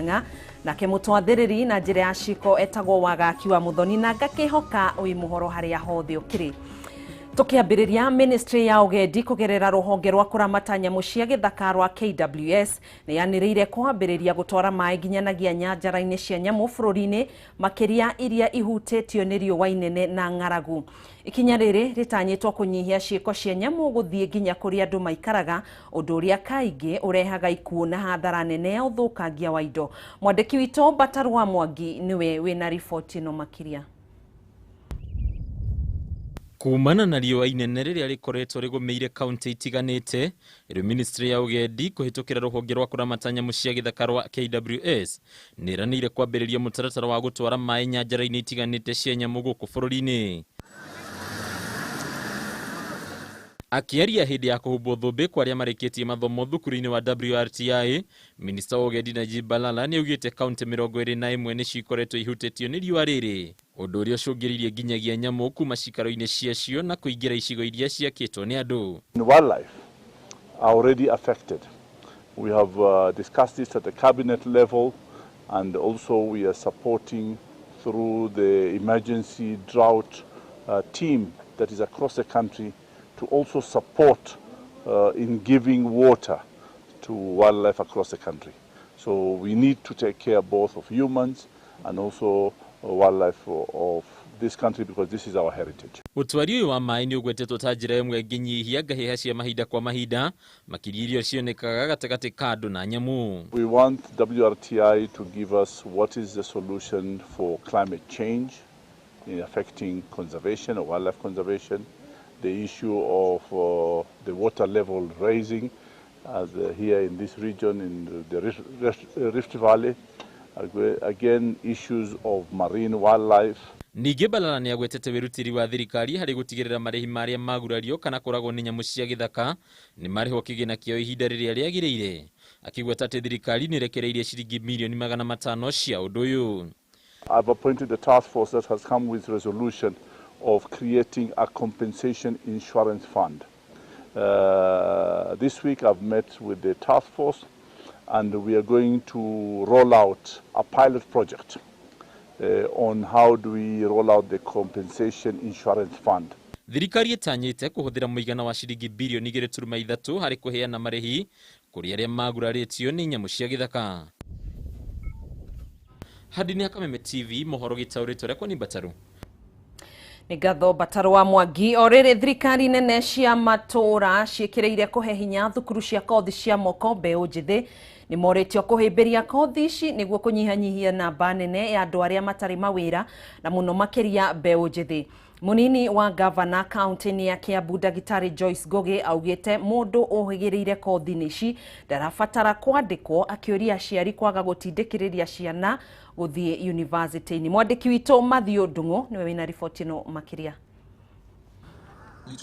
Ng'a nake mũtwathĩrĩri na njĩra ya ciko etagwo Wagaki wa Muthoni na ngakĩhoka wĩ mũhoro harĩa hothe ũkĩrĩ. Tũkĩambĩrĩria, ministry ya ũgendi kũgerera rũhonge rwa kũramata nyamũ cia gĩthaka rwa KWS nĩ yanĩrĩire kwambĩrĩria gũtwara maĩ nginyanagia nyanjara-inĩ cia nyamũ bũrũri-inĩ, makĩria iria ihutĩtio nĩ riũa inene na ng'aragu. Ikinya rĩrĩ rĩtanyĩtwo kũnyihia ciĩko cia nyamũ gũthiĩ nginya kũrĩa andũ maikaraga, ũndũ ũrĩa kaingĩ ũrehaga ikuũ na hathara nene ya ũthũkangia wa indo. Mwandĩki witũ Bataru wa Mwangi nĩwe wĩna riboti ĩno makĩria. Kumana na riũa inene rĩrĩa rĩkoretwo rĩgũmĩire kaunti itiganĩte, rĩu ministry ya ũgendi kũhĩtũkĩra rũhonge rwa kũramata nyamũ cia gĩthaka rwa KWS nĩ ĩranĩire kwambĩrĩria mũtaratara wa gũtwara maĩ nyanjara-inĩ itiganĩte cia nyamũ gũkũ bũrũri-inĩ. Akĩaria hĩndĩ ya kũhumbwo thũmbĩ kwa arĩa marĩkĩtie mathomo thukuru-inĩ wa WRTI, minista wa ũgendi Najib Balala nĩ augĩte kaunti 21 nĩcio ikoretwo ihutĩtio nĩ riũa rĩrĩ, ũndũ ũrĩa ũcũngĩrĩirie nginyagia nyamũ kuma cikaro-inĩ ciacio na kũingĩra icigo iria ciakĩtwo nĩ andũ. Wildlife are already affected. We have discussed this at the cabinet level, and also we are supporting through the emergency drought team that is across the country to also support in giving water to wildlife across the country. So we need to take care both of humans and also wildlife of this country, because this is our heritage. Ũtwari ũyũ wa maĩ nĩ ũgwetetwo ta njĩra ĩmwe ĩngĩnyihia ngahĩha cia mahinda kwa mahinda, makĩria iria cionekaga gatagatĩ ka andũ na nyamũ. We want WRTI to give us what is the solution for climate change in affecting conservation or wildlife conservation, the issue of the water level raising as here in this region in the Rift Valley, again issues of marine wildlife. Ningĩ Balala nĩ agwetete wĩrutĩri wa thirikari harĩ gũtigĩrĩra marĩhi marĩa magurario kana kũragwo nĩ nyamũ cia gĩthaka nĩ marĩhwo kĩgĩna kĩao ihinda rĩrĩa rĩagĩrĩire, akĩgweta atĩ thirikari nĩ ĩrekereirie ciringi mirioni 500 cia ũndũ ũyũ. I've appointed a task force that has come with resolution of creating a compensation insurance fund. This week I've met with the task force, and we are going to roll out a pilot project on how do we roll out the compensation insurance fund. Thirikari ĩtanyĩte kũhũthĩra mũigana wa ciringi birioni 2.3 harĩ kũheana marĩhi kũrĩ arĩa magurarĩtio nĩ nyamũ cia gĩthaka. Hadi nĩ Kameme TV, mohoro gĩtaũrĩtwo rekwo nĩ Mbataru. Nĩ ngatho Mbataru wa Mwangi. O rĩrĩ, thirikari nene cia matũũra ciĩkĩrĩire kũhe hinya thukuru cia kothi cia moko. Mbeũ njĩthĩ nĩ morĩtio kũhĩmbĩria kothi ici nĩguo kũnyihanyihia namba nene ya andũ arĩa matarĩ mawĩra, na mũno makĩria mbeũ njĩthĩ. Mũnini wa gavana kaunti-inĩ ya Kiambu, Ndagĩtarĩ Joyce Ngugi, augĩte mũndũ ũhĩgĩrĩire kothi-inĩ ici ndarabatara kwandĩkwo, akĩũria aciari kwaga gũtindĩkĩrĩria ciana gũthiĩ yunivasĩtĩ-inĩ. Mwandĩki witũ Mathiũ Ndung'u nĩwe wĩna riboti ĩno makĩria.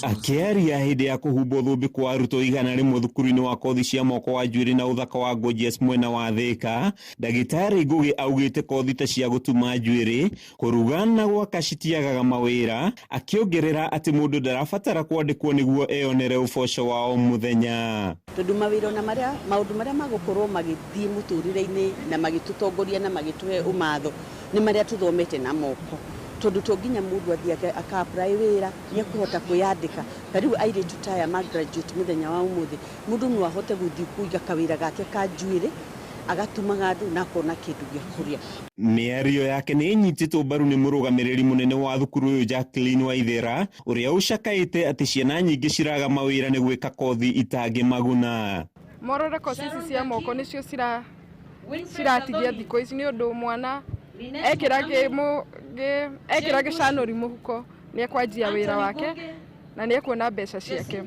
Akĩaria hĩndĩ ya kũhumbwo thũmbĩ kwa arutwo 100 thukuru-inĩ wa kothi cia moko wa njuĩrĩ na ũthaka wa Gorgeous mwena wa Thĩka, Ndagĩtarĩ Ngugi augĩte kothi ta cia gũtuma njuĩrĩ, kũruga na gwaka citiagaga mawĩra, akĩongerera atĩ mũndũ ndarabatara kwandĩkwo nĩguo eyonere ũboco wa o mũthenya. Tondũ mawĩra ona marĩa maũndũ marĩa magũkorwo magĩthiĩ mũtũrĩre-inĩ na magĩtũtongoria na magĩtũhe ũmatho nĩ marĩa tũthomete na moko, tondũ to nginya mũndũ athiĩ aka apply wĩra, nĩ ekũhota kwĩyandĩka. Ta rĩu airĩtu ta aya ma graduate mũthenya wa ũmũthĩ, mũndũ no ahote gũthiĩ kũiga kawĩra gake ka njuĩrĩ, agatumaga andũ na akona kĩndũ gĩa kũrĩa. Mĩario yake nĩ ĩnyitĩtwo mbaru nĩ mũrũgamĩrĩri mũnene wa thukuru ũyũ Jacqueline Waithera, ũrĩa ũcakaĩte atĩ ciana nyingĩ ciraga mawĩra nĩ gwĩka kothi itangĩmaguna. Morore koci ici cia moko nĩcio ciratigia thikũ ici, nĩ ũndũ mwana ekĩra gĩcanũri mũhuko nĩ ekwanjia wĩra wake na nĩ ekuona mbeca ciake.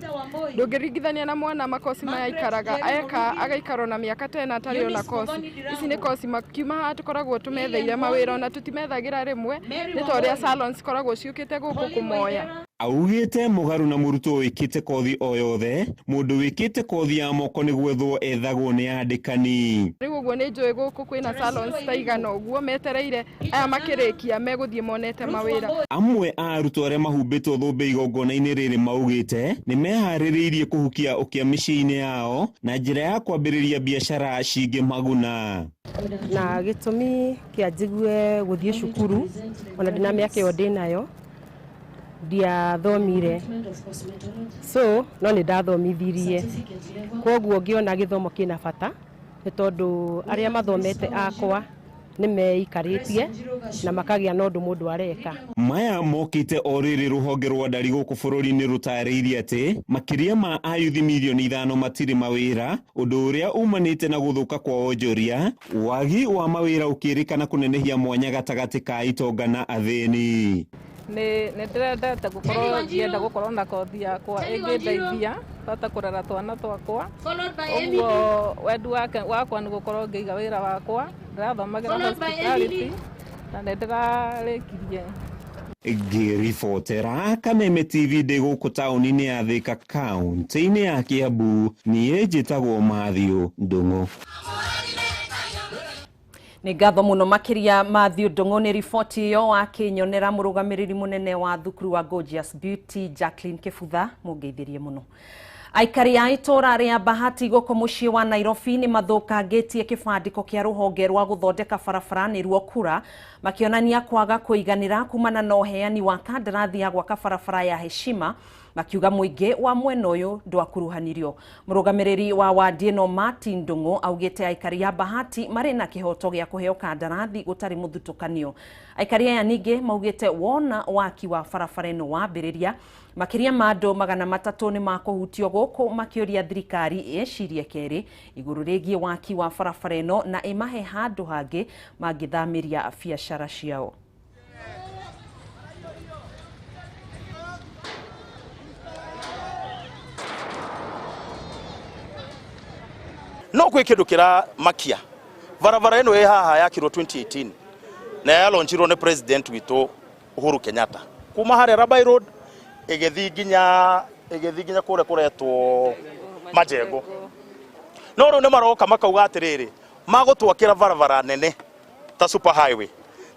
Ndũngĩringithania na mwana makoci maya aikaraga eka agaikara ona mĩaka tena atarĩ ona koci. Ici nĩ koci makiuma haha tũkoragwo tũmetheire mawĩra, ona tũtimethagĩra rĩmwe, nĩ ta ũrĩa salons cikoragwo ciũkĩte gũkũ kũmoya. Augĩte mũgarũ na mũrutwo wĩkĩte kothi o yothe, mũndũ wĩkĩte kothi ya moko nĩ gwethwo ethagwo nĩ andĩkani. Rĩu ũguo nĩ njũĩ gũkũ kwĩna salons ta igana ũguo metereire aya makĩrĩkia megũthiĩ monete mawĩra. Amwe a arutwo arĩa mahumbĩtwo thũmbĩ igongona-inĩ rĩrĩ maugĩte nĩ meharĩrĩirie kũhukia ũkĩa mĩciĩ-inĩ yao na njĩra ya kwambĩrĩria biacara cingĩmaguna. Na gĩtũmi kĩa njigue gũthiĩ cukuru ona ndĩna mĩaka ĩyo ndĩnayo ndiathomire, so no nĩ ndathomithirie, koguo ngĩona gĩthomo kĩna bata nĩ tondũ arĩa mathomete akwa nĩ meikarĩtie na makagĩa na ũndũ mũndũ areka. Maya mokĩte o rĩrĩ rũhonge rwa ndari gũkũ bũrũri-inĩ rũtarĩirie atĩ makĩria ma ayuthi mirioni 5 matirĩ mawĩra, ũndũ ũrĩa umanĩte na gũthũka kwa wonjoria, wagi wa mawĩra ũkĩrĩkana kũnenehia mwanya gatagatĩ ka itonga na athĩni. Nĩ ndĩrendete gũkorwo ngĩenda gũkorwo na kothi yakwa ĩngĩndeithia hote kũrera twana twakwa, ũguo wendi wakwa nĩ gũkorwo ngĩiga wĩra wakwa. Ndĩrathomagĩra hospitality na nĩ ndĩrarĩkirie. Ngĩribotera Kameme TV ndĩ gũkũ taũni-inĩ ya Thika kaũntĩ-inĩ ya Kiambu, niĩ njĩtagwo Matthew Ndung'u. Nĩ ngatho mũno makĩria Matthew Ndung'u nĩ riboti ĩyo wakĩnyonera mũrũgamĩrĩri mũnene wa thukuru wa Gorgeous Beauty Jacqueline Kĩbutha, mũngeithĩrie mũno. Aikari a itũra rĩa Bahati gũkũ mũciĩ wa Nairobi nĩ mathũkangĩtie kĩbandĩko kĩa rũhonge rwa gũthondeka barabara nĩruo KURA, makĩonania kwaga kũiganĩra kumana na ũheani wa kandarathi ya gwaka barabara ya Heshima, makiuga mũingĩ wa mwena ũyũ ndwakuruhanirio. Mũrũgamĩrĩri wa wadi ĩno Martin Ndung'u augĩte aikari a Bahati marĩ na kĩhoto gĩa kũheo kandarathi gũtarĩ mũthutũkanio. Aikari aya ningĩ maugĩte wona waki wa barabara ĩno wambĩrĩria, makĩria ma andũ 300 nĩ makũhutio gũkũ makĩũria thirikari ĩcirie kerĩ igũrũ rĩgiĩ waki wa barabara ĩno na ĩmahe handũ hangĩ mangĩthamĩria biacara ciao. No kwĩ kĩndũ kĩramakia barabara ĩno ĩ haha yakirwo 2018 na yalonchirwo nĩ president witũ Uhuru Kenyatta kuma harĩa Rabai Road ĩgĩthiĩ nginya kũrĩa kũretwo Majengo. No rĩu nĩ maroka makauga atĩrĩrĩ, magũtwakĩra barabara nene ta super highway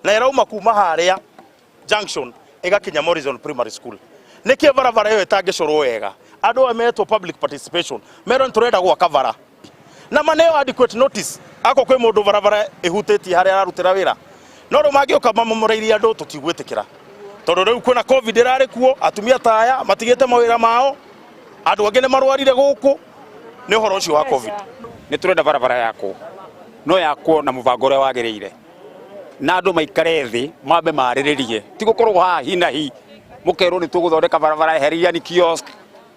na ĩrauma kuma harĩa junction ĩgakinya Morrison Primary School. Nĩkĩ barabara ĩyo ĩtangĩcorwo wega? Andũ aya metwo public participation merwo nĩ tũrenda gwaka bara na maneo adequate notice ako kwĩ mũndũ barabara ĩhutĩtie harĩa ararutĩra wĩra, no rĩu mangĩũka mamomoreirie andũ tũtigwĩtĩkĩra, tondũ rĩu kwĩna COVID ĩrarĩ kuo, atumia ta aya matigĩte mawĩra mao, andũ angĩ nĩ marwarire gũkũ nĩ ũhoro ũcio wa COVID. Nĩ tũrenda barabara yakwo no yakwo na mũbango ũrĩa wagĩrĩire, na andũ maikare thĩ mambe marĩrĩrie, ti gũkorwo haha hi na hi mũkerwo nĩ tũgũthondeka barabara eheria ni kiosk.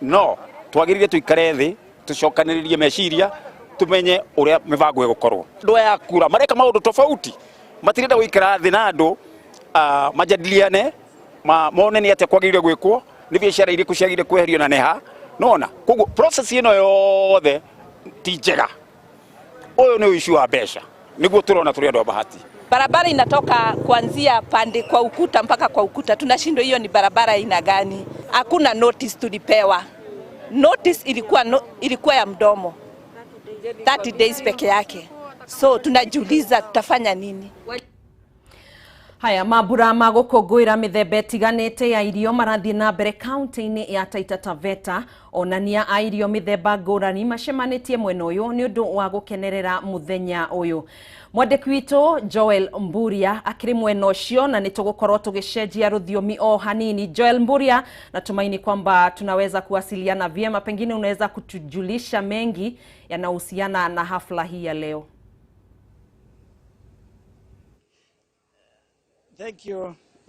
No twagĩrĩire tũikare thĩ tũcokanĩrĩrie meciria tumenye uria mibango igukorwo. Andũ aya kura mareka maundu tofauti, matirenda guikara thi na andu majadiliane mone ni atia kwagirire gwikwo, ni biacara iriku ciagirire kweherio na neha nona. Koguo process ino yothe ti njega. Uyu ni issue wa mbeca niguo turona turi andu a Bahati. Barabara inatoka kuanzia pande kwa ukuta mpaka kwa ukuta, tunashindwa hiyo ni barabara ina gani? Hakuna notice tulipewa. Notice ilikuwa ya mdomo 30 days peke yake. So tunajiuliza tutafanya nini? Haya, mambura ma gũkũngũĩra mĩthemba ĩtiganĩte ya irio marathiĩ na mbere kaunti-inĩ ya Taita Taveta. Onania a irio mĩthemba ngũrani macemanĩtie mwena ũyũ nĩ ũndũ wa gũkenerera mũthenya ũyũ. Mwandĩki witũ Joel Mburia akĩrĩ mwena ũcio na nĩ tũgũkorwo tũgĩcenjia rũthiomi o hanini. Joel Mburia, natumaini kwamba tunaweza kuwasiliana vyema, pengine unaweza kutujulisha mengi yanayohusiana na hafla hii ya leo.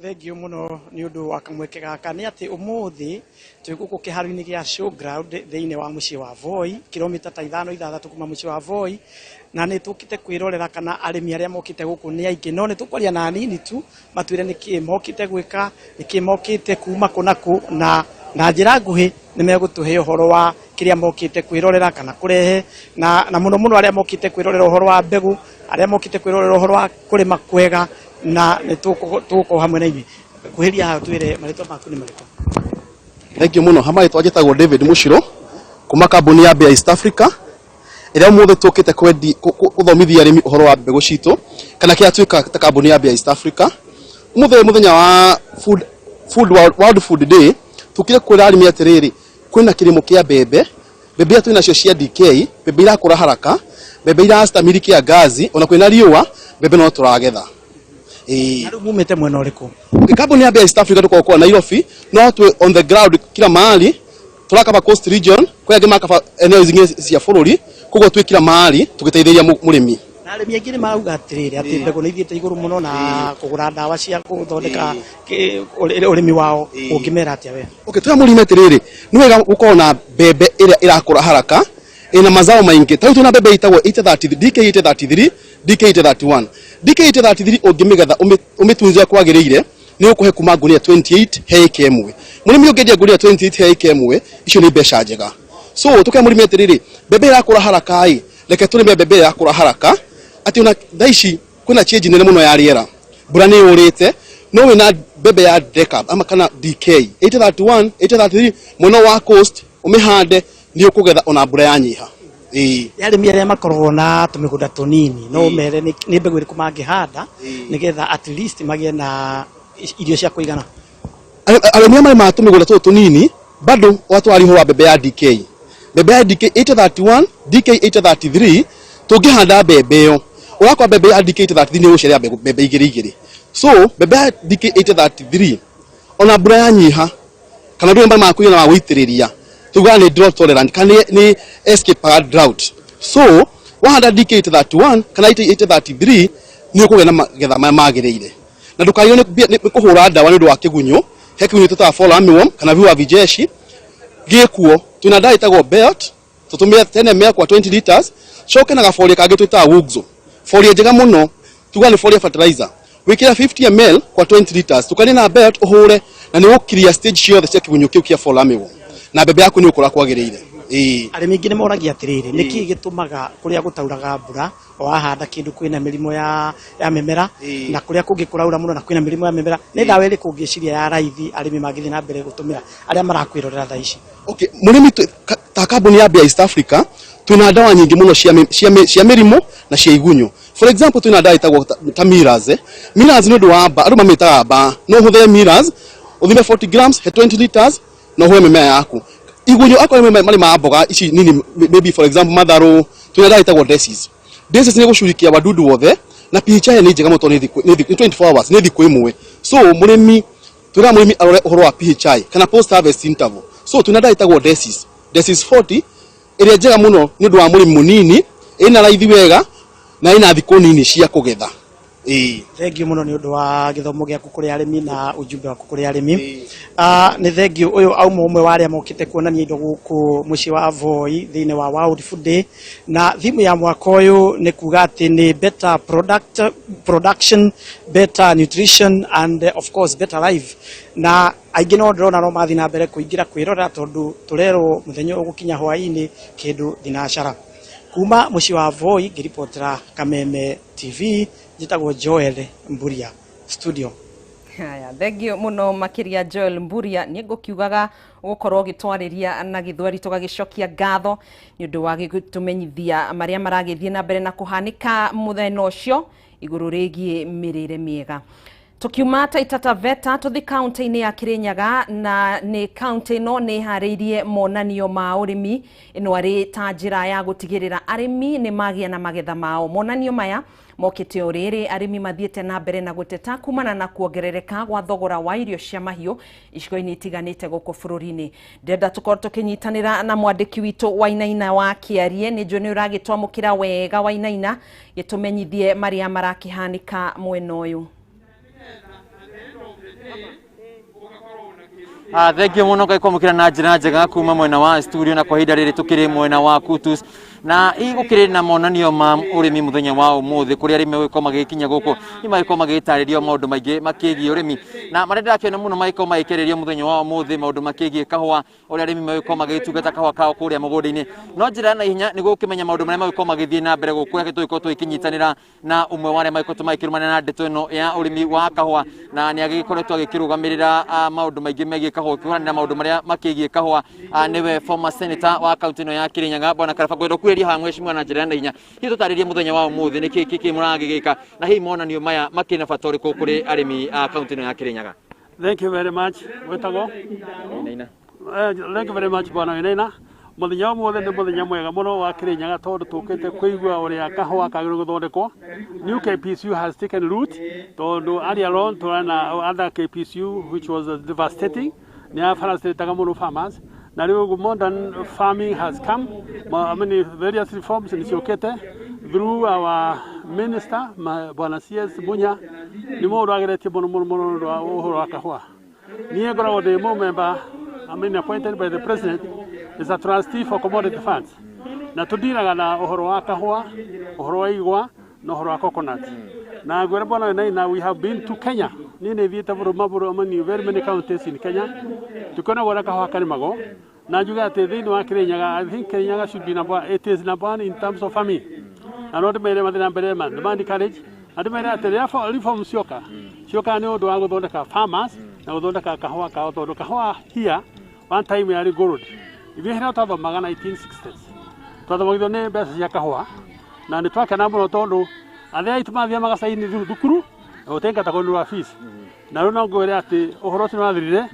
Thank you muno ni undu wa kamweke gaka ni ati umuthi twi guku kiharo-ini gia showground thiini wa mucii wa Voi, kilomita ta 5 6 kuma mucii wa Voi, na ni tukite kwirorera kana arimi aria mokite guku ni aingi, no ni tukwaria na anini tu matwire ni ki mokite gwika, ni ki mokite kuma kuna ku, na njira nguhi ni megutuhe uhoro wa kiria mokite kwirorera kana kurehe, na muno muno aria mokite kwirorera uhoro wa mbegu, aria mokite kwirorera uhoro wa kurima kwega, na nä tågåkorwo hamwe na inyuĩ. Kuhĩria haha twĩre marĩtwa maku nĩ marĩkũ? Thank you muno. Hama itwa njĩtagwo David Mushiro kuma kambuni ya Bayer East Africa ĩrĩa ũmũthĩ tũkĩte kwendi gũthomithia arĩmi ũhoro wa mbegũ citũ kana kĩrĩa twĩkaga ta kambuni ya Bayer East Africa. Ũmũthĩ mũthenya wa World Food Day tũkire kwĩra arĩmi atĩrĩrĩ, kwĩna kĩrĩmo kĩa mbembe, mbembe iria twĩ nacio cia DK, mbembe irakũra haraka, mbembe irastamiri kĩangazi, ona kwĩna riũa mbembe no tũragetha. Na rĩu mumĩte mwena ũrĩkũ? Okay, kambuni ya Bayer East Africa tũkoragwo kwa Nairobi, no twĩ on the ground kila mahali, tũrakaba Coast Region, kwĩ angĩ makaba eneo zingine cia bũrũri, koguo twĩ kila mahali tũgĩteithĩrĩria mũrĩmi. Na arĩmi aingĩ nĩ marauga atĩrĩrĩ atĩ mbegũ nĩ ithiĩte igũrũ mũno na kũgũra ndawa cia gũthondeka ũrĩmi wao, ũngĩmera atĩa we? Okay, twĩra mũrĩmi atĩrĩrĩ, nĩ wega gũkorwo na mbembe ĩrĩa ĩrakũra haraka ĩna mazao maingĩ. Ta rĩu twĩna mbembe ĩtagwo 833, DK 833, DK 831. DK 833 ũngĩmĩgetha ũmĩtunze kwagĩrĩire nĩ ũkũhe kuma ngunia 28 he ĩka ĩmwe. Mũrĩmi ũngĩendia ngunia 28 he ĩka ĩmwe, icio nĩ mbeca njega. So tũkera mũrĩmi atĩrĩrĩ, mbembe ĩrakũra haraka ĩ, reke tũrĩme mbembe ĩrĩa ĩrakũra haraka, atĩ ona thaa ici kwĩna change nene mũno ya rĩera, mbura nĩ yũrĩte, no wĩna mbembe ya Decab ama kana DK 831, 833 mwena wa coast ũmĩhande nĩ ũkũgetha ona mbura yanyiha. Nĩ arĩmi arĩa makoragwo na tũmĩgũnda tũnini no mere nĩ mbegũ ĩrĩkũ mangĩhanda nĩgetha at least magĩe na irio cia kũigana? Arĩmi arĩa marĩmaga tũmĩgũnda tũtũ tũnini bado watwara ũhoro wa mbembe ya DK, mbembe ya DK 831, DK 833, tũngĩhanda mbembe ĩyo ũrakora mbembe ya DK 833 nĩ ĩgũciarĩra mbembe igĩrĩ igĩrĩ. So mbembe ya DK 833 ona mbura yanyiha kana ndũrĩ marĩmaga kũigana wa gũitĩrĩria, tugaga nĩ drought tolerant kana nĩ escape drought. So wahanda DK 831 kana 833 nĩ ũkũgĩa na magetha marĩa magĩrĩire, na ndũkarigwo nĩ kũhũra ndawa nĩ ũndũ wa kĩgunyũ. He kĩgunyũ tũtaga fall armyworm kana viua vijeshi gĩkuo, twĩna ndawa ĩtagwo Belt, tũtũmĩre 10 ml kwa 20 liters, coke na gaboria kangĩ twĩtaga Wuxo, boria njega mũno, tuga nĩ boria fertilizer, wĩkĩre 50 ml kwa 20 liters, tukanie na Belt ũhũre, na nĩ ũgũkiria stage ciothe cia kĩgunyũ kĩu kĩa fall armyworm, na mbembe yaku nĩ ũkũra kwagĩrĩire. Arĩmi aingĩ nĩ moragia atĩrĩrĩ, nĩkĩ gĩtũmaga kũrĩa gũtauraga mbura wahanda kĩndũ kwĩna mĩrimũ ya mĩmera, na kũrĩa kũngĩ kũraura mũno na kwĩna mĩrimũ ya mĩmera? Nĩ ndawa ĩrĩkũ ũngĩciria ya raithi arĩmi mangĩthiĩ na mbere gũtũmĩra arĩa marakwĩrorera thaa ici? Okay, mũrĩmi ta kambuni ya Bayer East Africa twĩna ndawa nyingĩ mũno cia mĩrimũ na cia igunyũ. For example, twĩna ndawa ĩtagwo ta Miraz. Miraz nĩ ũndũ wa mba, andũ mamĩtaga mba. No ũhũthĩre Miraz, ũthime 40 grams he 20 liters na ũhũre mĩmera yaku. Igunyũ akorwo marĩmaga mboga ici nini, maybe for example matharũ, twĩna ndawa ĩtagwo Desis. Desis nĩ gũcurikia wadudu wothe na pH yayo nĩ njega mũno tondũ nĩ 24 hours, nĩ thikũ ĩmwe. So mũrĩmi twĩraga mũrĩmi arore ũhoro wa PHI kana post harvest interval. So twĩna ndawa ĩtagwo Desis, Desis 40 ĩrĩa njega mũno nĩ ũndũ wa mũrĩmi mũnini, ĩna raithi wega na ĩna thikũ nini cia kũgetha. Thank you mũno nĩ ũndũ wa gĩthomo gĩaku kũrĩ arĩmi na ujumbe waku kũrĩ arĩmi. Nĩ thank you. Ũyũ auma ũmwe wa arĩa mokĩte kuonania indo gũkũ mũciĩ wa Voi thĩinĩ wa World Food Day, na thimu ya mwaka ũyũ nĩ kuga atĩ nĩ better product production, better nutrition and of course better life. Na aingĩ no ndĩrona no mathiĩ na mbere kũingĩra kwĩrorera tondũ tũrerwo mũthenya ũyũ gũkinya hwaĩ-inĩ kĩndũ thinacara. Kuma mũciĩ wa Voi ngĩribotera Kameme TV, njĩtagwo Joel Mburia, studio. Haya, thank you muno makiria Joel Mburia. Nĩ ngũkiugaga ũgũkorwo ũgĩtwarĩria na gĩthweri, tũgagĩcokia ngatho nĩ ũndũ wa gũtũmenyithia marĩa maragĩthiĩ na mbere na kũhanĩka mũthenya ũcio igũrũ rĩgiĩ mĩrĩre mĩega. Tukiuma Taita Taveta tuthi kaunti-inĩ ya Kirinyaga, na nĩ kaunti ĩno nĩ ĩharĩirie monanio ma ũrĩmi, ĩno arĩ ta njĩra ya gũtigĩrĩra arĩmi nĩ magĩa na magetha mao. Monanio maya mokĩte o rĩrĩ arĩmi mathiĩte na mbere na gũteta kumana na kuongerereka gwa thogora wa irio cia mahiũ icigo-inĩ itiganĩte gũkũ bũrũri-inĩ. Ndĩrenda tũkorwo tũkĩnyitanĩra na mwandĩki witũ Wainaina wa Kĩarie, nĩ njũĩ nĩ ũragĩtwamũkĩra wega Wainaina, gĩtũmenyithie marĩa marakĩhanĩka mwena ũyũ. Thank you muno ngai kwamũkĩra na njĩra njega kuma mwena wa studio, na kwa ihinda rĩrĩ tũkĩrĩ mwena wa Kutus, Na igukire na monanio ma urimi muthenya wa umuthi kuria arimi magĩkorwo magĩkinya gũkũ ni magĩkorwo magĩtarĩrio maũndũ maingĩ makĩgiĩ ũrĩmi na marĩa ndĩrakĩona mũno magĩkorwo magĩkĩrĩrio mũthenya wa umuthi maũndũ makĩgiĩ kahũa ũrĩa arĩmi magĩkorwo magĩtungata kahũa kao kũrĩa mũgũnda-inĩ. No njĩra na ihenya nĩguo ũkĩmenya maũndũ marĩa magĩkorwo magĩthiĩ na mbere gũkũ reke tũgĩkorwo tũgĩkĩnyitanĩra na ũmwe wa arĩa magĩkoretwo magĩkĩrũmanĩra na ndeto ĩno ya ũrĩmi wa kahũa na nĩ agĩkoretwo agĩkĩrũgamĩrĩra maũndũ maingĩ megiĩ kahũa kĩhuranĩra maũndũ marĩa makĩgiĩ kahũa nĩwe former senator wa kaunti ĩno ya Kirinyaga bwana Karaba. Ngwenda kwĩrĩria haha mheshimiwa na njĩra ya naihenya hihi tũtarĩrie mũthenya wa ũmũthĩ nĩkĩ kĩ mũragĩgĩka na hihi monanio maya makĩrĩ na bata ũrĩkũ kũrĩ arĩmi a kaunti ĩno ya Kirinyaga. Thank you very much. Wetagwo Wainaina. Thank you very much bwana Wainaina. Muthenya ũmũthĩ nĩ mũthenya mwega mũno wa Kirinyaga tondũ tũkĩte kũigua ũrĩa kahũa kagĩrĩirwo gũthondekwo. New KPCU has taken root tondũ earlier on tũrana other KPCU which was devastating nĩ ya mũno farmers na rĩu modern farming has come. I mean, various reforms nĩ ciũkĩte through our minister bwana CS Munya nĩ mũndũ ageretie mũno mũno mũno ũndũ wa ũhoro wa kahũa. Niĩ ngoragwo ndĩ mũmemba, I mean, appointed by the president is a trustee for commodity funds. Na tũndiraga na ũhoro wa kahũa, ũhoro wa igwa na ũhoro wa coconut. Na ngwĩra bwana Wainaina, we have been to Kenya. Niĩ nĩ thiĩte mabũrũri, very many counties in Kenya. Tukona ũrĩa kahũa karĩmagwo. Na njuge atĩ thĩinĩ wa Kirinyaga, I think Kirinyaga should be number, it is number one in terms of farming. Na no ndĩmere mathiĩ na mbere ma encourage. Na ndĩmere atĩ rĩrĩa reform cioka, cioka nĩ ũndũ wa gũthondeka farmers na gũthondeka kahũa kao tondũ kahũa here one time yarĩ gold. Ithuĩ hĩrĩa twathomaga 1960s twathomagithio nĩ mbeca cia kahũa na nĩ twakena mũno tondũ arĩa aitũ mathiaga magacaini thukuru na gũtingatagwo nĩ wa fees. Na rĩu no ngwĩre atĩ ũhoro ũcio nĩwathirire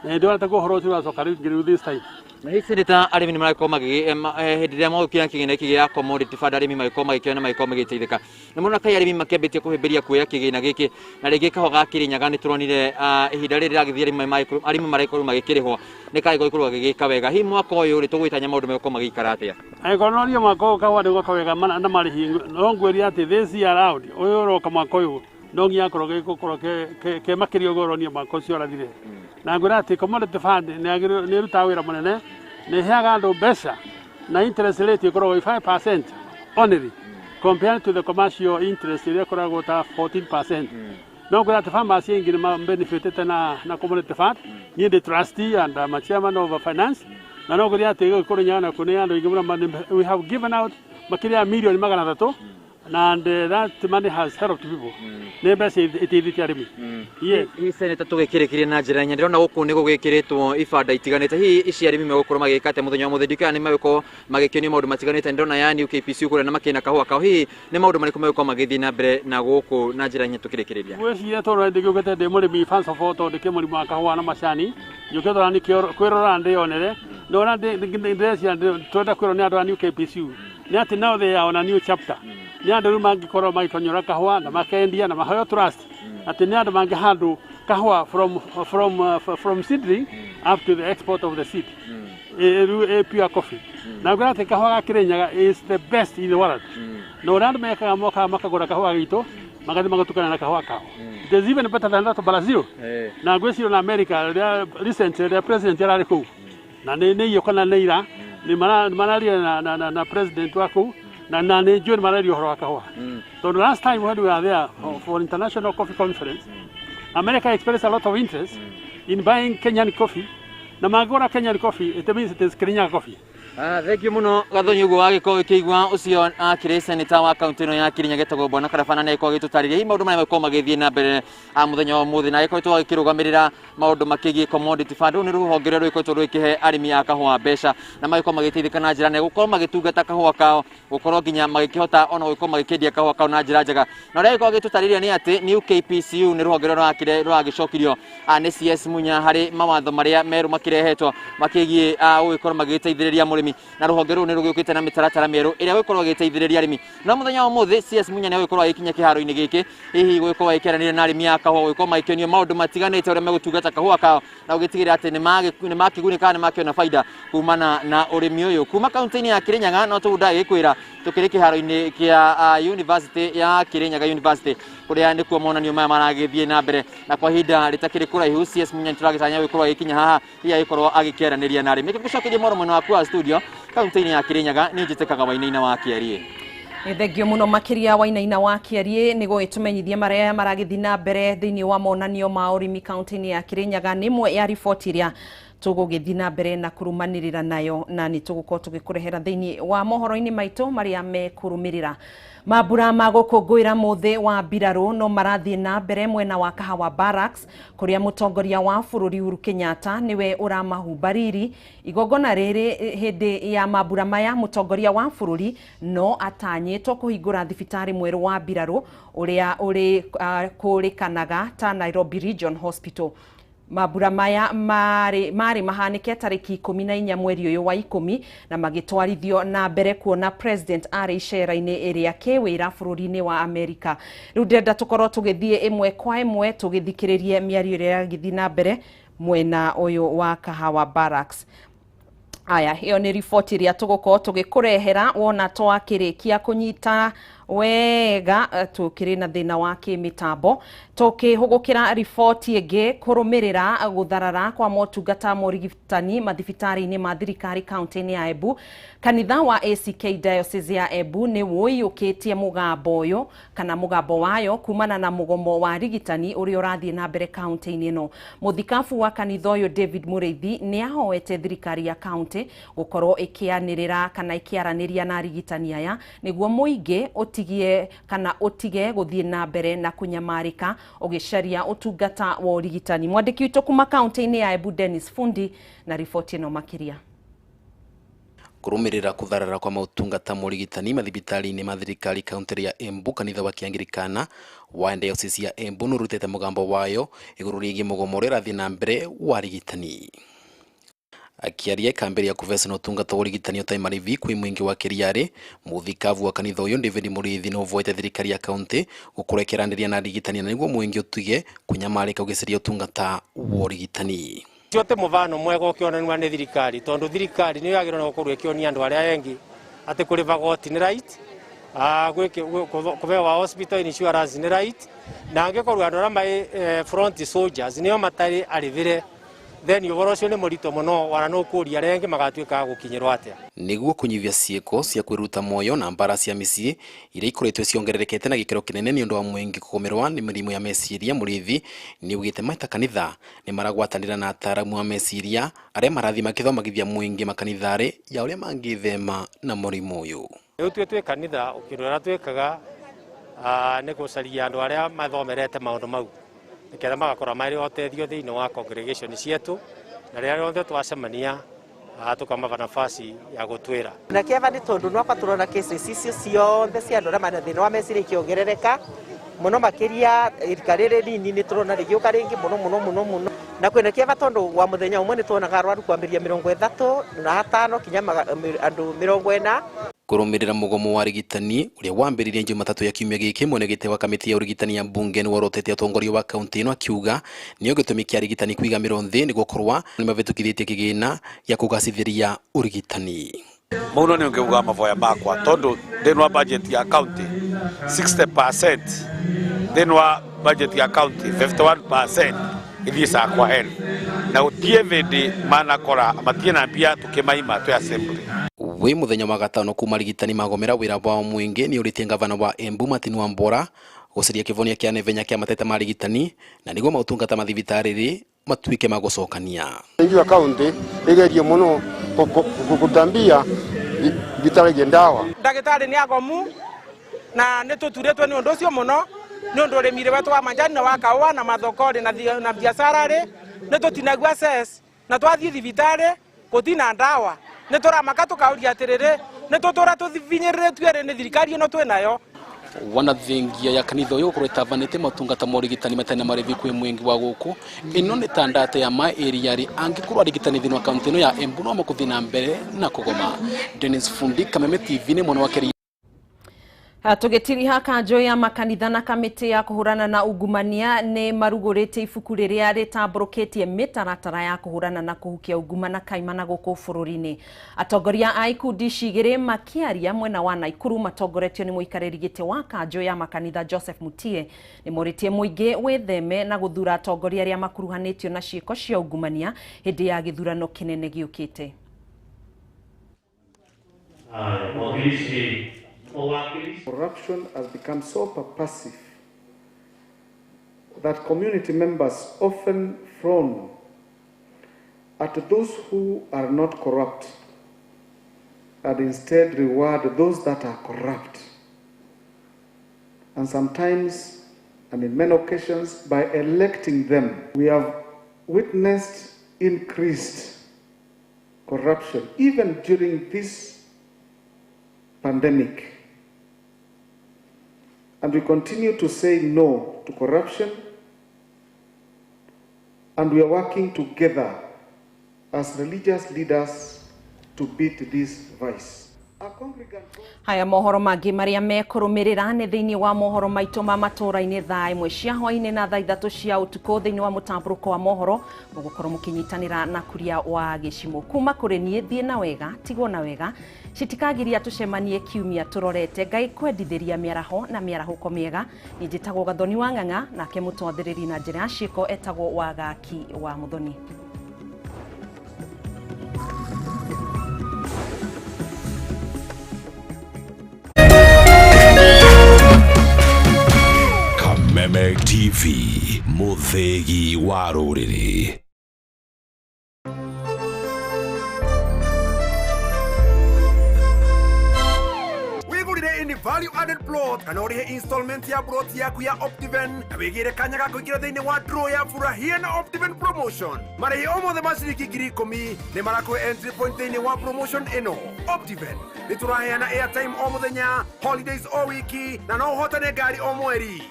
na hĩndĩ ĩyo taguo ũhoro ũcio ũracoka rĩu rĩu this time. Na hihi senator arĩmi nĩ marakorwo magĩ hĩndĩ ĩrĩa mogũkĩra kĩgĩna gĩkĩ gĩa commodity fund arĩmi magĩkorwo magĩkĩona magĩkorwo magĩteithĩka nĩ mũrona kai arĩmi makĩambĩtie kũhĩmbĩria kuoya kĩgĩna gĩkĩ na rĩngĩ kahũa ga Kirinyaga nĩ tũronire ihinda rĩrĩ rĩragĩthiĩ arĩmi marakorwo magĩkĩrĩhwo nĩ karĩgũkorwo gagĩgĩka wega. Hihi mwaka ũyũ rĩ tũgwĩtanya maũndũ megũkorwo magĩikara atĩa? Angĩkorwo norie mwaka ũyũ kahũa nĩgũka wega na marĩhi no ngwĩrie atĩ this year round ũyũ ũroka mwaka ũyũ no nginya akorwo gĩgũkorwo ke makĩria ũguo ũronia mwaka ũcio ũrathire. Na ngwĩra atĩ commodity fund nĩ ĩrutaga wĩra mũnene nĩ ĩheaga andũ mbeca na interest rate ĩkoragwo ĩ 5% only compared to the commercial interest ĩrĩa ĩkoragwo ta 14%. No ngwĩra atĩ farmers aingĩ nĩ benefitĩte na commodity fund. Niĩ ndĩ trustee and I'm a chairman of finance na no ngwĩra atĩ gũkũ Kirinyaga na kũrĩ andũ aingĩ mũno we have given out makĩria ya mirioni 300 and that money has helped people. Nĩ mbeca iteithĩtie arĩmi. Yes. Hihi senator tũgĩkĩrĩkĩria na njĩra nene ndĩrona gũkũ nĩ gũgĩkĩrĩtwo ibanda itiganĩte hihi ici arĩmi megũkorwo magĩka atĩa mũthenya wa mũthĩ ndikana nĩ megũkorwo magĩkĩonio maũndũ matiganĩte ndĩrona ya New KPCU kũrĩa na makĩna kahũa kao hihi nĩ maũndũ marĩkũ megũkorwo magĩthiĩ na mbere na gũkũ na njĩra nene tũkĩrĩkĩrĩria. Ngwĩciria tondũ ndĩgĩũkĩte ndĩ mũrĩmi first of all tondũ ndĩkĩ mũrĩmi wa kahũa na macani njũkĩte ona kwĩrora ndĩyonere ndona ndĩreciria twenda kwĩrwo nĩ andũ a New KPCU nĩ atĩ now they are on a new chapter. Nĩ andũ rĩu mangĩkorwo magĩkonyora kahũa na makendia na maheo trust atĩ nĩ andũ mangĩhandũ kahũa from seedling up to the export of the seed rĩu pure coffee. Na ngwĩra atĩ kahũa ga Kirinyaga is the best in the world. Na ũrĩa andũ mekaga mokaga makagũra kahũa gitũ magathiĩ magatukana na kahũa kao. It is even better than that of Brazil. Na ngwĩciria na America rĩrĩa recently rĩrĩa president ararĩ kũu na nĩ iyo kana nĩ ira nĩ mararia na president wa kũu na nĩ njũĩ nĩ mararia ũhoro wa kahũa. Tondũ last time when we were there for international coffee conference, America expressed a lot of interest in buying Kenyan coffee. Na mangĩgũra Kenyan coffee, it means it is Kirinyaga coffee. Thank you mũno Gathoni ũguo wagĩkorwo ũkĩigua ũcio akĩrĩ senator wa kaunti ĩno ya Kirinyaga etagwo bwana Karabana na agĩkorwo agĩtũtarĩria hihi maũndũ marĩa magĩkorwo magĩthiĩ na mbere mũthenya wa ũmũthĩ na agĩkoretwo agĩkĩrũgamĩrĩra maũndũ makĩgiĩ commodity fund. Rũu nĩ rũhonge rũrĩa rũgĩkoretwo rũgĩkĩhe arĩmi a kahũa mbeca na magĩkorwo magĩteithĩka na njĩra nene gũkorwo magĩtungata kahũa kao gũkorwo nginya magĩkĩhota ona gũkorwo magĩkĩendia kahũa kao na njĩra njega. Na ũrĩa agĩkorwo agĩtũtarĩria nĩ atĩ New KPCU nĩ rũhonge rũrĩa rũragĩcokirio nĩ CS Munya harĩ mawatho marĩa merũ makĩrehetwo makĩgiĩ gũgĩkorwo magĩteithĩrĩria mũrĩmi na rũhonge rũu nĩ rũgĩũkĩte na mĩtaratara mĩerũ ĩrĩa gũgĩkorwo ĩgĩteithĩrĩria arĩmi. No mũthenya wa ũmũthĩ CS Munya nĩ agũgĩkorwo agĩkinya kĩharo-inĩ gĩkĩ hihi gũgĩkorwo agĩkĩaranĩria na arĩmi a kahũa gũgĩkorwo magĩkĩonio maũndũ matiganĩte ũrĩa megũtungata kahũa kao na gũgĩtigĩrĩra atĩ nĩ makĩgunĩka nĩ makĩona baida kumana na ũrĩmi ũyũ. Kuma kaunti-inĩ ya Kirinyaga no tũu ndagĩkwĩra tũkĩrĩ kĩharo-inĩ kĩa University ya Kirinyaga University kũrĩa nĩkuo monanio maya maragĩthiĩ na mbere na kwa ihinda rĩtakĩrĩ kũraihu CS Munya nĩtũragĩtanya gũgĩkorwo agĩkinya haha hihi agĩkorwo agĩkĩaranĩria na arĩmi. Nĩkĩo ngũcokeria mwaro mwena waku wa studio kaunti-inĩ ya Kirinyaga. Nĩ njĩtĩkaga Wainaina wa Kĩariĩ. Nĩ thengio mũno makĩria Wainaina wa Kĩariĩ nĩ gũgĩtũmenyithia marĩa maragĩthiĩ na mbere thĩinĩ wa monanio ma ũrĩmi kaunti-inĩ ya Kirinyaga. Nĩ ĩmwe ya riboti ĩrĩa tũgũgĩthiĩ na mbere na kũrũmanĩrĩra nayo, na nĩ tũgũkorwo tũgĩkũrehera thĩinĩ wa mohoro-inĩ maitũ marĩa mekũrũmĩrĩra. Mambura ma gũkũngũĩra mũthĩ wa mbirarũ no marathiĩ na mbere mwena wa Kahawa Barracks, kũrĩa mũtongoria wa bũrũri Uhuru Kenyatta nĩwe ũramahumba riri. Igongona rĩrĩ hĩndĩ ya mambura maya, mũtongoria wa bũrũri no atanyĩtwo kũhingũra thibitarĩ mwerũ wa mbirarũ ũrĩa ũrĩ kũrĩkanaga ta Nairobi Region Hospital. Mambura maya marĩ mahanĩke tarĩki 14 mweri ũyũ wa 10 na magĩtwarithio na mbere kuona president arĩ icera-inĩ ĩrĩa kĩwĩra bũrũri-inĩ wa Amerika. Rĩu ndĩrenda tũkorwo tũgĩthiĩ ĩmwe kwa ĩmwe tũgĩthikĩrĩrie mĩario ĩrĩa ĩragĩthiĩ na mbere mwena ũyũ wa Kahawa Barracks. Aya, ĩyo nĩ riboti ĩrĩa tũgũkorwo tũgĩkũrehera wona twakĩrĩkia kũnyita wega. Tũkĩrĩ na thĩna wa kĩmĩtambo. Tũkĩhũgũkĩra riboti ĩngĩ, kũrũmĩrĩra gũtharara kwa motungata ma ũrigitani mathibitarĩ-inĩ ma thirikari kaunti-inĩ ya Embu, kanitha wa ACK Diocese ya Embu nĩ wũiyũkĩtie mũgambo ũyũ kana mũgambo wayo kumana na mũgomo wa arigitani ũrĩa ũrathiĩ na mbere kaunti-inĩ ĩno. Mũthikabu wa kanitha ũyũ David Mũrĩithi nĩ ahoete thirikari ya kaunti gũkorwo ĩkĩanĩrĩra kana ĩkĩaranĩria na arigitani aya nĩguo mũingĩ ũtigie kana ũtige gũthiĩ na mbere na kũnyamarĩka ũgĩcaria ũtungata wa ũrigitani. Mwandĩki witũ kuma kaunti-inĩ ya Embu Dennis Fundi na riboti ĩno makĩria. Kũrũmĩrĩra kũtharara kwa maũtungata ma ũrigitani mathibitarĩ-inĩ ma thirikari kaunti ya Embu, kanitha wa Kĩangirikana wa Diocese ya Embu nĩũrutĩte mũgambo wayo igũrũ rĩgiĩ mũgomo ũrĩa ũrathiĩ na mbere wa arigitani. Akiaria ikambĩrĩria kũvecana ũtungata wa ũrigitani ũtarĩ marĩhi kwĩ mũingĩ wa Kĩriarĩ, mũthikabu wa kanitha ũyũ David Mũrĩithi nĩũvoete thirikari ya kaunti gũkorwo ĩkĩaranĩria na arigitani na nĩguo mũingĩ ũtige kũnyamarĩka ũgĩcaria ũtungata wa ũrigitani. Cio ti mũbano mwega ũkĩonanua nĩ thirikari, tondũ thirikari nĩyo yagĩrĩirwo nĩ gũkorwo ĩkĩonia andũ arĩa engi atĩ kũrĩha goti nĩ right, kũhewa hospital insurance nĩ right, na angĩkorwo andũ arĩa marĩ front soldiers nĩo matarĩ arĩvĩre, then ũhoro ũcio nĩ mũritũ mũno wana nũkũria arĩa angĩ magatuĩka a gũkinyĩrwo atĩa. Nĩguo kũnyihia ciĩko cia kwĩruta muoyo na mbara cia mĩciĩ iria ikoretwo ciongererekete na gĩkĩro kĩnene nĩ ũndũ wa mũingĩ kũgũmĩrwa nĩ mĩrimũ ya meciria, Mũrĩithi nĩaugĩte maita kanitha nĩ maragwatanĩra na ataaramu a meciria arĩa marathiĩ makĩthomagithia mũingĩ makanitharĩ ya ũrĩa mangĩthema na mũrimũ ũyũ. Rĩu tuĩ twĩ kanitha kĩndũ ũrĩa twĩkaga nĩ gũcaria andũ arĩa mathomerete maũndũ mau nĩgetha magakorwo marĩ ũteithio thĩinĩ wa congregation cietu, na rĩrĩa rĩothe twacemania tũkamaba nafasi ya gũtwĩra. Na kĩeva nĩ tondũ nwakwa tũrona cases icio ciothe cia andũ arĩa mena thĩna wa meciria ikĩongerereka mũno makĩria rika rĩrĩ nini nĩ tũrona rĩgĩũka rĩngĩ mũno mũno mũno mũno, na kwĩna kĩeva tondũ wa mũthenya ũmwe nĩ tuonaga arwaru kwambĩrĩria 35 kinya andũ 40. Kũrũmĩrĩra mũgomo wa arigitani ũrĩa wambĩrĩirie Jumatatũ ya kiumia gĩkĩ, mwenegĩte wa kamĩtĩ ya ũrigitani ya mbunge nĩworotete ũtongoria wa kaunti ĩno akiuga nĩyo gĩtũmi kĩa arigitani kũiga mĩro nthĩ nĩ gũkorwo nĩmavĩtũkithĩtie kĩgĩna gĩa kũgacĩrithia ũrigitani. Mũno nĩ ũngĩuga mavoya makwa tondũ thĩinĩ wa budget ya county 60%, thĩinĩ wa budget ya county 51% ithiĩcaga kwa health, na gũtiĩ hĩndĩ manakora matirĩ na mbia tũkĩmaima twĩ assembly. Wĩ mũthenya wa gatano kuma arigitani magomera wĩra wao mũingĩ nĩũrĩtie ngavana wa Embu Martin Wambora gũcaria kĩvonia kĩa naihenya kĩa mateta ma arigitani na nĩguo maũtungata ma thibitarĩ matuĩke ma gũcokania. Ingiwa kaunti ĩgerie mũno gũtambia thibitarĩ ndawa. Ndagĩtarĩ nĩ agomu na nĩ tũturĩtwo nĩ ũndũ ũcio mũno nĩ ũndũ ũrĩmi wetu wa manjani na wa kahũa na mathoko na biacara rĩ nĩ tũtinagua access na twathiĩ thibitarĩ gũtina ndawa nĩ tũramaka tũkauria atĩrĩrĩ nĩ tũtũra tũvinyĩrĩrĩtio rĩ nĩ thirikari ĩno twĩ nayo. Wanathingia ya kanitha ũyũ gũkorwo ĩtabanĩte motungata ma ũrigitani matarĩ na marĩhi kwĩ mũingĩ wa gũkũ ĩno nĩ ta ndata ya ma area rĩ angĩkorwo arigitani thĩinĩ wa kaunti ĩno ya Embu no makũthiĩ na mbere na kũgoma. Dennis Fundi, Kameme TV, nĩ mwena wa Kĩrĩa. Tũgĩtiriha kanjũ ya makanitha na kamĩtĩ ya kũhũrana na ungumania nĩ marugũrĩtie ibuku rĩrĩa rĩtambũrũkĩtie mĩtaratara ya kũhũrana na kũhukia ungumana kaimana gũkũ bũrũri-inĩ. Atongoria a ikundi ici igĩrĩ makĩaria mwena wa Naikuru matongoretio nĩ mũikarĩri gĩtĩ wa kanjũ ya makanitha Joseph Mutie nĩ morĩtie mũingĩ wĩtheme na gũthura atongoria arĩa makuruhanĩtio na ciĩko cia ungumania hĩndĩ ya gĩthurano kĩnene gĩũkĩte. Corruption has become so pervasive that community members often frown at those who are not corrupt and instead reward those that are corrupt. And sometimes, and in many occasions, by electing them, we have witnessed increased corruption, even during this pandemic. And we continue to say no to corruption, and we are working together as religious leaders to beat this vice. Haya mohoro mangĩ marĩa mekũrũmĩrĩra nĩ thĩinĩ wa mohoro maitũ ma matũũra-inĩ thaa 1 cia hwaĩ-inĩ na thaa 3 cia ũtukũ thĩinĩ wa mũtambũrũko wa mohoro mũgũkorwo mũkĩnyitanĩra na Kuria wa Gĩcimũ. Kuma kũrĩ niĩ thiĩ na wega tigwo na wega citikagiria tũcemanie kiumia tũrorete. Ngai kwendithĩria mĩaraho na mĩarahũko mĩega. Niĩ njĩtagwo Gathoni wa Ng'ang'a, nake mũtwathĩrĩri na njĩra ya ciĩko etagwo Wagaki wa Mũthoni. Kameme TV, muthegi wa rũrĩrĩ. Wigurire in value added plot kana ũrĩhe installment ya plot yaku ya Optiven na wĩgĩre kanya ga kũingĩra thĩinĩ wa draw ya furahia na Optiven promotion. Marĩhi o mothe ma ciringi 10,000 nĩ marakũhe entry point thĩinĩ wa promotion ĩno. Optiven nĩ tũraheana airtime o mũthenya, holidays o wiki na no ũhotane ngari o mweri.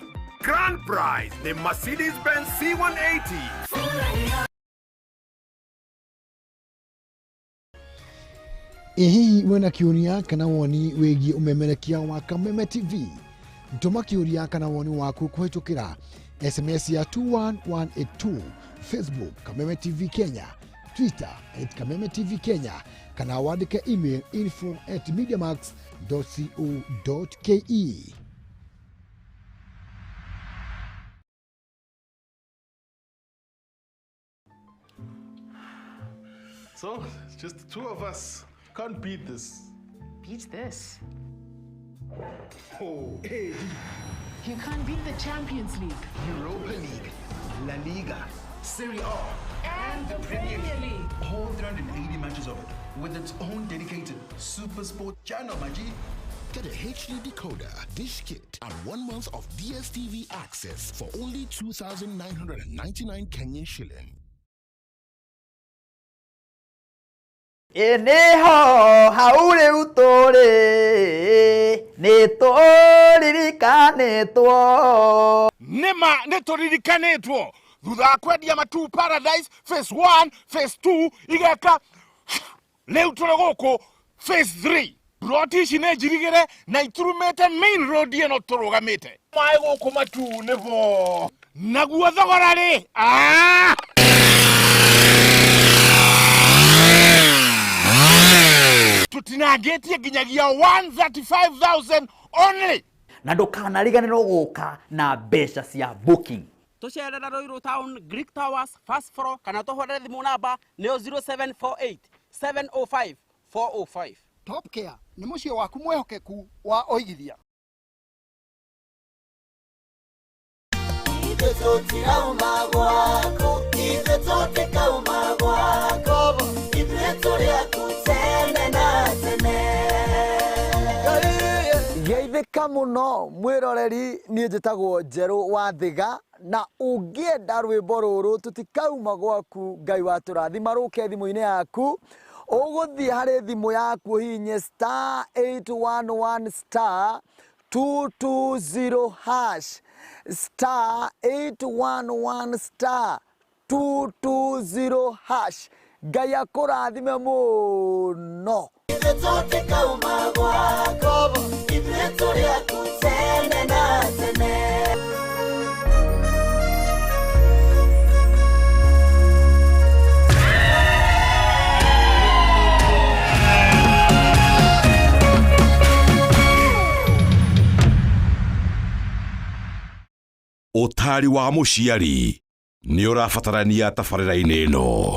Grand prize the Mercedes-Benz C180. Ĩ hihi wĩna kĩũria kana woni wĩgiĩ ũmemerekia wa Kameme TV? Tũma kĩũria kana woni waku kũhĩtũkĩra SMS ya 21182, Facebook Kameme TV Kenya, Twitter at Kameme TV Kenya, kana wandĩke email info@mediamax.co.ke. So, it's just the two of us. Can't beat this. Beat this? Oh, hey. You can't beat the Champions League, Europa League, La Liga, Serie A, and the Premier League. All 380 matches of it, with its own dedicated Super Sport channel, my G. Get a HD decoder, dish kit, and 1 month of DSTV access for only 2,999 Kenyan shilling. Ĩnĩho hau rĩu tũrĩ nĩtũririkanĩtwo. Nĩma nĩtũririkanĩtwo thutha wa kwendia Matu Paradise phase 1 phase 2 igeka rĩu tũrĩ gũkũ phase 3. Broti ici nĩ njirigĩre na iturumĩte main road ĩno tũrũgamĩte. Maĩ gũkũ Matu nĩbo naguo thogora rĩ tutinangĩtie nginyagia 135,000 only. Na ndũkanariganĩrwo gũka na mbeca cia booking. Tũcerera Ruiru Town, Greek Towers, first floor, kana tũhũrĩre thimũ namba nĩyo 0748 705 405. Top Care nĩ mũciĩ waku mwĩhokeku wa ũigithia. Ithuĩ tũtirauma gwaku, ithuĩ tũtikauma gwaku, ithuĩ tũrĩ aku tene na tene. Geithĩka mũno mwĩroreri, niĩ njĩtagwo Njerũ wa Thiga, na ũngĩenda rwĩmbo rũrũ tũtikauma gwaku Ngai watũrathima rũke thimũ-inĩ yaku, ũgũthiĩ harĩ thimũ yaku ũhihinye star 811 star 220 hash, star 811 star 220 hash. Ngai akũrathime mũno. Ithuĩ tũtikauma gwaku, ithuĩ tũrĩ aku tene na tene. Ũtari wa mũciari nĩ ũrabatarania tabarĩra-inĩ ĩno.